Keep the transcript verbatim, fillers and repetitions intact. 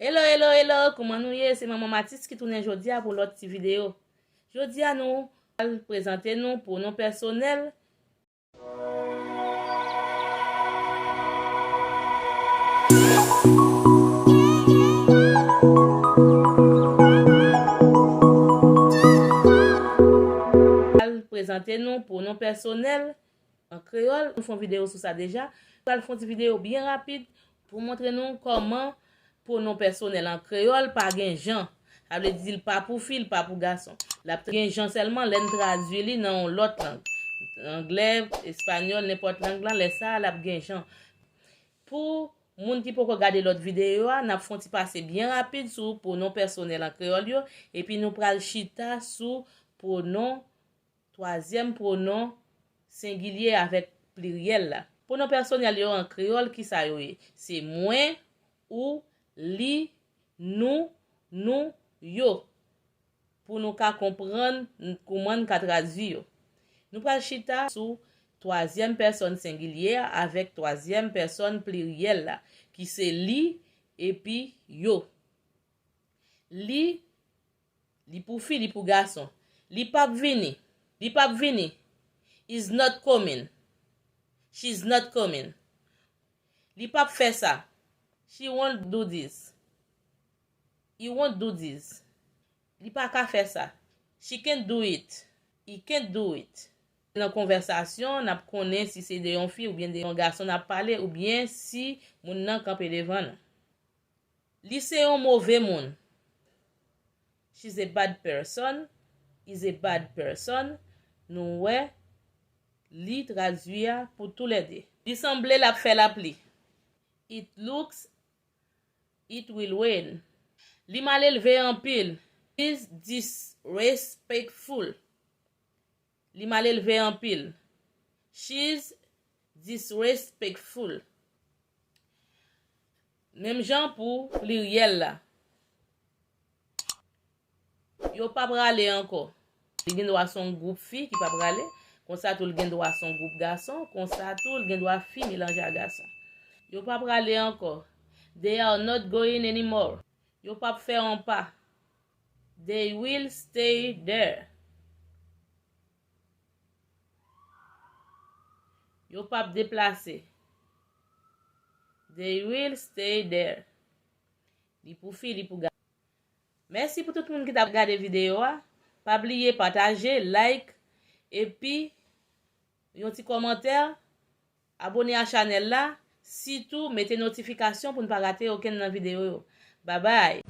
Hello, hello, hello, kouman nou ye? Se Manman Matis ki tounen jodi a pou lòt ti videyo. Jodi a nou al prezante nou pwonon pèsonèl. Al prezante nou pwonon pèsonèl an kreyòl. Nou fè yon videyo sou sa deja. Pral fè yon ti videyo byen rapid pou montre nou kòman pwonon pèsonèl an kreyòl pa gen jan. Sa vle di l pa pou fi, l pa pou gason. L ap gen jan sèlman lè n tradui li nan yon lòt lang. Anglè, espanyòl, nenpòt lang lan, lè sa a, l ap gen jan. Pou moun ki poko gade lòt videyo a, n ap fè yon ti pase byen rapid sou pwonon pèsonèl an kreyòl yo, epi nou pral chita sou pwonon twazyèm pwonon sengilye avèk pliryèl la. Pwonon pèsonèl yo an kreyòl, ki sa yo ye? Se mwen, ou, li, nou, nou, yo. Pou nou ka konprann n-, kouman n ka tradui yo. Nou pral chita sou twazyèm pèsòn sengilye a avèk twazyèm pèsòn pliryèl la, ki se li epi yo. Li, li pou fi, li pou gason. Li p ap vini. Li p ap vini. Is not coming. She's not coming. Li p ap fè sa. She won't do this. He won't do this. Li pa ka fè sa. She can't do it. He can't do it. Nan konvèsasyon, n ap konnen si se de yon fi oubyen de yon gason n ap pale, oubyen si moun nan kanpe devan nou. Li se yon move moun. She's a bad person. Is a bad person. Nou wè li tradui a pou toulède. Li sanble l ap fè lapli. It looks it will rain. Li malelve anpil. She's disrespectful. Li malelve anpil. She's disrespectful. Menm jan pou pliryèl la. Yo p ap rale ankò. Li gen dwa se yon gwoup fi ki p ap rale. Konsa tou, li gen dwa se yon gwoup gason. Konsa tou, li gen dwa fi melanje a gason. Yo p ap rale ankò. They are not going anymore. Yo p ap fè yon pa. They will stay there. Yo p ap deplase. They will stay there. Li pou fi, li pou gason. Mèsi pou tout moun ki t ap gade videyo a. Pa bliye pataje, like, epi yon ti kòmantè. Abone a chanèl la, sitou mete notifikasyon pou n pa rate okenn nan videyo yo. Babay!